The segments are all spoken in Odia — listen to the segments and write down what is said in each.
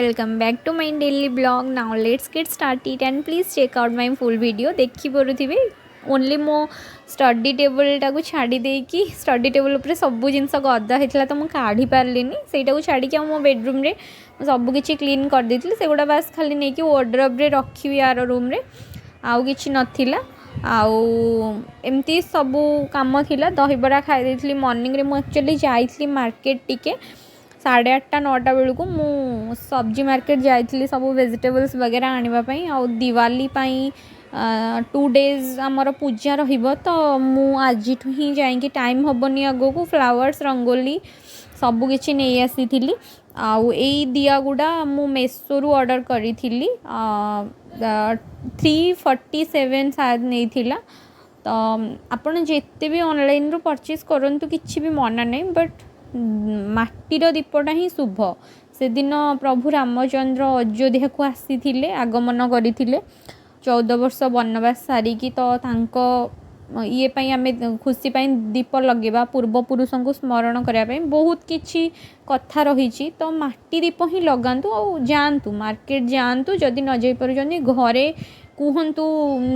Welcome back to my daily vlog. Now let's get started and please check out my full video. ଦେଖିପାରୁଥିବେ, ଓନ୍ଲି ମୋ ଷ୍ଟଡି ଟେବୁଲ୍ଟାକୁ ଛାଡ଼ି ଦେଇକି, ଷ୍ଟଡି ଟେବୁଲ୍ ଉପରେ ସବୁ ଜିନିଷ ଗଦା ହେଇଥିଲା ତ ମୁଁ କାଢ଼ି ପାରିଲିନି। ସେଇଟାକୁ ଛାଡ଼ିକି ଆଉ ମୋ ବେଡ଼ରୁମ୍ରେ ସବୁ କିଛି କ୍ଲିନ୍ କରିଦେଇଥିଲି। ସେଗୁଡ଼ା ବାସ୍ ଖାଲି ନେଇକି ୱାର୍ଡ଼ରୋବ୍ରେ ରଖିବି ଆର ରୁମ୍ରେ, ଆଉ କିଛି ନଥିଲା। ଆଉ ଏମିତି ସବୁ କାମ ଥିଲା। ଦହିବରା ଖାଇ ଦେଇଥିଲି ମର୍ଣ୍ଣିଂରେ। ମୁଁ ଆକ୍ଚୁଆଲି ଯାଇଥିଲି ମାର୍କେଟ ଟିକେ। 8:30 9ଟା ବେଳକୁ ମୁଁ ସବଜି ମାର୍କେଟ ଯାଇଥିଲି, ସବୁ ଭେଜିଟେବଲ୍ସ ବଗେରା ଆଣିବା ପାଇଁ। ଆଉ ଦିୱାଲି ପାଇଁ 2 ଡେଜ୍ ଆମର ପୂଜା ରହିବ, ତ ମୁଁ ଆଜିଠୁ ହିଁ ଯାଇକି, ଟାଇମ୍ ହେବନି ଆଗକୁ, ଫ୍ଲାୱାର୍ସ, ରଙ୍ଗୋଲି ସବୁ କିଛି ନେଇ ଆସିଥିଲି। ଆଉ ଏଇ ଦିଆ ଗୁଡ଼ା ମୁଁ ମେସୋରୁ ଅର୍ଡ଼ର କରିଥିଲି। 347 ସାୟଦ ନେଇଥିଲା। ତ ଆପଣ ଯେତେ ବି ଅନଲାଇନ୍ରୁ ପରଚେସ୍ କରନ୍ତୁ, କିଛି ବି ମନା ନାହିଁ, ବଟ୍ ମାଟିର ଦୀପଟା ହିଁ ଶୁଭ। ସେଦିନ ପ୍ରଭୁ ରାମଚନ୍ଦ୍ର ଅଯୋଧ୍ୟାକୁ ଆସିଥିଲେ, ଆଗମନ କରିଥିଲେ 14 ବର୍ଷ ବନବାସ ସାରିକି। ତ ତାଙ୍କ ଇଏ ପାଇଁ, ଆମେ ଖୁସି ପାଇଁ ଦୀପ ଲଗେଇବା, ପୂର୍ବପୁରୁଷଙ୍କୁ ସ୍ମରଣ କରିବା ପାଇଁ, ବହୁତ କିଛି କଥା ରହିଛି। ତ ମାଟି ଦୀପ ହିଁ ଲଗାନ୍ତୁ। ଆଉ ଯାଆନ୍ତୁ, ମାର୍କେଟ ଯାଆନ୍ତୁ। ଯଦି ନ ଯାଇପାରୁଛନ୍ତି, ଘରେ କୁହନ୍ତୁ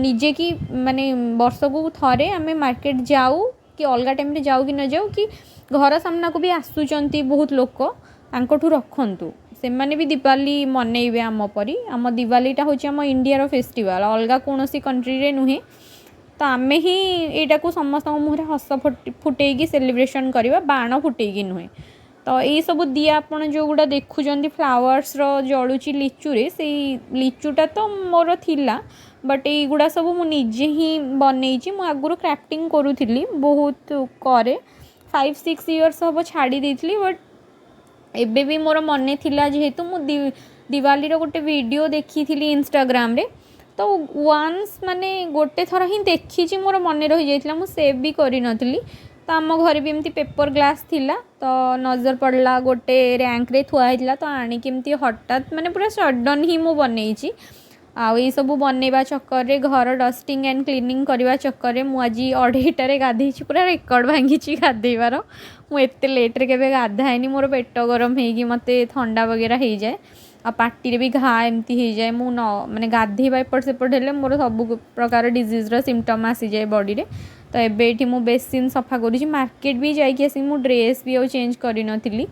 ନିଜେ କି ମାନେ ବର୍ଷକୁ ଥରେ ଆମେ ମାର୍କେଟ ଯାଉ କି ଅଲଗା ଟାଇମ୍ରେ ଯାଉ କି ନ ଯାଉ, କି ଘର ସାମ୍ନାକୁ ବି ଆସୁଛନ୍ତି ବହୁତ ଲୋକ, ତାଙ୍କଠୁ ରଖନ୍ତୁ। ସେମାନେ ବି ଦିୱାଲି ମନେଇବେ ଆମ ପରି। ଆମ ଦିୱାଲିଟା ହେଉଛି ଆମ ଇଣ୍ଡିଆର ଫେଷ୍ଟିଭାଲ୍, ଅଲଗା କୌଣସି କଣ୍ଟ୍ରିରେ ନୁହେଁ। ତ ଆମେ ହିଁ ଏଇଟାକୁ ସମସ୍ତଙ୍କ ମୁହଁରେ ହସ ଫୁଟେଇକି ସେଲିବ୍ରେସନ୍ କରିବା, ବାଣ ଫୁଟେଇକି ନୁହେଁ। ତ ଏଇସବୁ ଦିଆ ଆପଣ ଯେଉଁଗୁଡ଼ା ଦେଖୁଛନ୍ତି, ଫ୍ଲାୱାର୍ସର ଜଳୁଛି ଲିଚୁରେ, ସେଇ ଲିଚୁଟା ତ ମୋର ଥିଲା, ବଟ୍ ଏଇଗୁଡ଼ା ସବୁ ମୁଁ ନିଜେ ହିଁ ବନେଇଛି। ମୁଁ ଆଗରୁ କ୍ରାଫ୍ଟିଂ କରୁଥିଲି, ବହୁତ କରେ। 5-6 ଇୟର୍ସ ହେବ ଛାଡ଼ି ଦେଇଥିଲି, ବଟ୍ ଏବେ ବି ମୋର ମନେ ଥିଲା, ଯେହେତୁ ମୁଁ ଦିୱାଲିର ଗୋଟେ ଭିଡ଼ିଓ ଦେଖିଥିଲି ଇନଷ୍ଟାଗ୍ରାମରେ। ତ ୱାନ୍ସ, ମାନେ ଗୋଟେ ଥର ହିଁ ଦେଖିଛି, ମୋର ମନେ ରହିଯାଇଥିଲା। ମୁଁ ସେଭ୍ ବି କରିନଥିଲି। ତ ଆମ ଘରେ ବି ଏମିତି ପେପର୍ ଗ୍ଲାସ୍ ଥିଲା, ତ ନଜର ପଡ଼ିଲା, ଗୋଟେ ର୍ୟାଙ୍କରେ ଥୁଆ ହେଇଥିଲା, ତ ଆଣିକି ଏମିତି ହଠାତ୍, ମାନେ ପୁରା ସଡ଼ନ୍ ହିଁ ମୁଁ ବନେଇଛି। ଆଉ ଏଇସବୁ ବନେଇବା ଚକ୍କରରେ, ଘର ଡଷ୍ଟିଂ ଆଣ୍ଡ କ୍ଲିନିଂ କରିବା ଚକ୍କରରେ ମୁଁ ଆଜି 2:30ରେ ଗାଧେଇଛି। ପୁରା ରେକର୍ଡ଼ ଭାଙ୍ଗିଛି ଗାଧେଇବାର। ମୁଁ ଏତେ ଲେଟ୍ରେ କେବେ ଗାଧାଏନି। ମୋର ପେଟ ଗରମ ହେଇକି ମୋତେ ଥଣ୍ଡା ବଗେରା ହେଇଯାଏ ଆଉ ପାଟିରେ ବି ଘା ଏମିତି ହେଇଯାଏ। ମୁଁ ନ ମାନେ ଗାଧେଇବା ଏପଟ ସେପଟ ହେଲେ ମୋର ସବୁ ପ୍ରକାର ଡିଜିଜ୍ର ସିମ୍ପଟମ୍ ଆସିଯାଏ ବଡ଼ିରେ। ତ ଏବେ ଏଇଠି ମୁଁ ବେସିନ୍ ସଫା କରୁଛି। ମାର୍କେଟ ବି ଯାଇକି ଆସିକି ମୁଁ ଡ୍ରେସ୍ ବି ଆଉ ଚେଞ୍ଜ କରିନଥିଲି।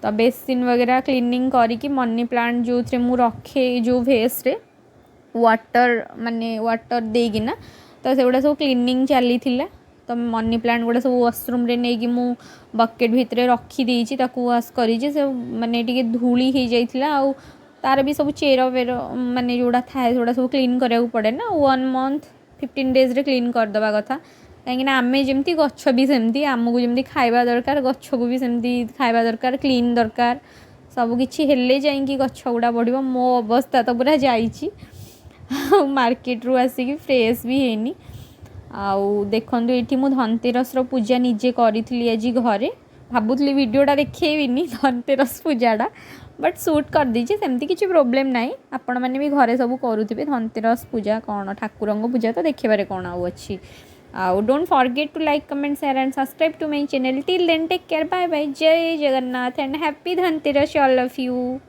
ତ ବେସିନ୍ ବଗେରା କ୍ଲିନିଂ କରିକି, ମନି ପ୍ଲାଣ୍ଟ ଯେଉଁଥିରେ ମୁଁ ରଖେ, ଯେଉଁ ଭେସ୍ରେ ୱାଟର୍, ମାନେ ୱାଟର୍ ଦେଇକିନା, ତ ସେଗୁଡ଼ା ସବୁ କ୍ଲିନିଂ ଚାଲିଥିଲା। ତ ମନି ପ୍ଲାଣ୍ଟ ଗୁଡ଼ା ସବୁ ୱାସରୁମ୍ରେ ନେଇକି ମୁଁ ବକେଟ୍ ଭିତରେ ରଖିଦେଇଛି, ତାକୁ ୱାଶ୍ କରିଛି। ସେ ମାନେ ଟିକେ ଧୂଳି ହେଇଯାଇଥିଲା ଆଉ ତାର ବି ସବୁ ଚେର ଫେର, ମାନେ ଯେଉଁଗୁଡ଼ା ଥାଏ, ସେଗୁଡ଼ା ସବୁ କ୍ଲିନ୍ କରିବାକୁ ପଡ଼େ ନା। ୱାନ୍ ମନ୍ଥ 15 ଡେଜ୍ରେ କ୍ଲିନ୍ କରିଦେବା କଥା, କାହିଁକିନା ଆମେ ଯେମିତି, ଗଛ ବି ସେମିତି। ଆମକୁ ଯେମିତି ଖାଇବା ଦରକାର, ଗଛକୁ ବି ସେମିତି ଖାଇବା ଦରକାର, କ୍ଲିନ୍ ଦରକାର। ସବୁକିଛି ହେଲେ ଯାଇକି ଗଛ ଗୁଡ଼ା ବଢ଼ିବ। ମୋ ଅବସ୍ଥା ତ ପୁରା ଯାଇଛି ଆଉ ମାର୍କେଟରୁ ଆସିକି ଫ୍ରେଶ୍ ବି ହେଇନି। ଆଉ ଦେଖନ୍ତୁ, ଏଇଠି ମୁଁ ଧନତେରସର ପୂଜା ନିଜେ କରିଥିଲି ଆଜି ଘରେ। ଭାବୁଥିଲି ଭିଡ଼ିଓଟା ଦେଖେଇବିନି ଧନତେରସ ପୂଜାଟା, ବଟ୍ ସୁଟ୍ କରିଦେଇଛି, ସେମିତି କିଛି ପ୍ରୋବ୍ଲେମ୍ ନାହିଁ। ଆପଣମାନେ ବି ଘରେ ସବୁ କରୁଥିବେ ଧନତେରସ ପୂଜା। କ'ଣ, ଠାକୁରଙ୍କ ପୂଜା ତ ଦେଖିବାରେ କ'ଣ ଆଉ ଅଛି? ଆଉ don't forget to like, comment, share and subscribe to my channel. Till then, take care, bye bye. Jay Jagannath and happy Dhanteras, all of you.